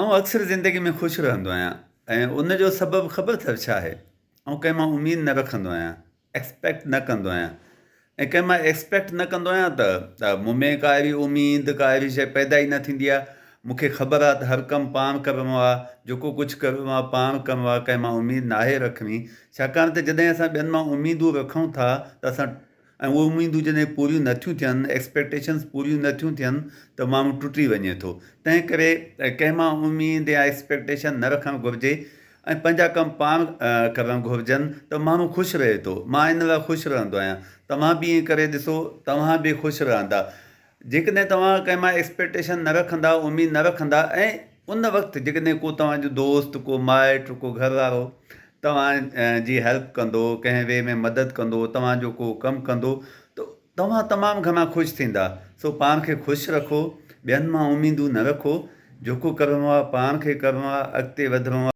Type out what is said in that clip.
آئون اڪثر زندگي ۾ خوش رهندو آهيان ۽ ان جو سبب خبر اٿو ڇا آهي؟ آئون ڪنهن مان اميد نه رکندو آهيان، Expect نه ڪندو آهيان ۽ ڪنهن مان Expect نه ڪندو آهيان ته ته مون ۾ ڪا اهڙي اميد ڪا اهڙي شيء پيدا ئي نه ٿيندي آهي. مون کي خبر آهي ته هر ڪم پاڻ ڪرڻو آهي، جيڪو ڪجهه ڪرڻو آهي پاڻ ڪرڻو آهي، ڪنهن مان اميد ناهي رکڻي. ڇاڪاڻ ته جڏهن اسان ٻين مان اميدون رکون ٿا ته اسان ۽ اهي اميدون جڏهن پوريون نه ٿيون ٿين، Expectations پوريون نه ٿيون ٿين ته ماڻهو ٽٽي وڃي ٿو. تنهن ڪري ڪنهن مان اميد يا Expectation نه رکڻ گهرجي ۽ پنهنجا ڪم پاڻ ڪرڻ گهرجن ته ماڻهو خوش رهي ٿو. مان ان لاء خوش رهندو آهيان. توهان به ائين ڪري ڏسو، توهان به خوش رهندا. جيڪڏهن توهان ڪنهن مان ايڪسپيڪٽيشن نه رکندا، اميد نه رکندا ۽ ان وقت جيڪڏهن ڪو توهان جو دوست، ڪو مائٽ، ڪو گهر وارو توهان جي هيلپ ڪندو، ڪنهن وي ۾ مدد ڪندو، توهان جو ڪو ڪم ڪندو ته توهان تمام گهڻا خوش ٿيندا. سو پاڻ کي خوش رکو، ٻين مان اميدون نه رکو، جيڪو ڪرڻو آهي پاڻ کي ڪرڻو آهي، اڳتي وڌڻو آهي.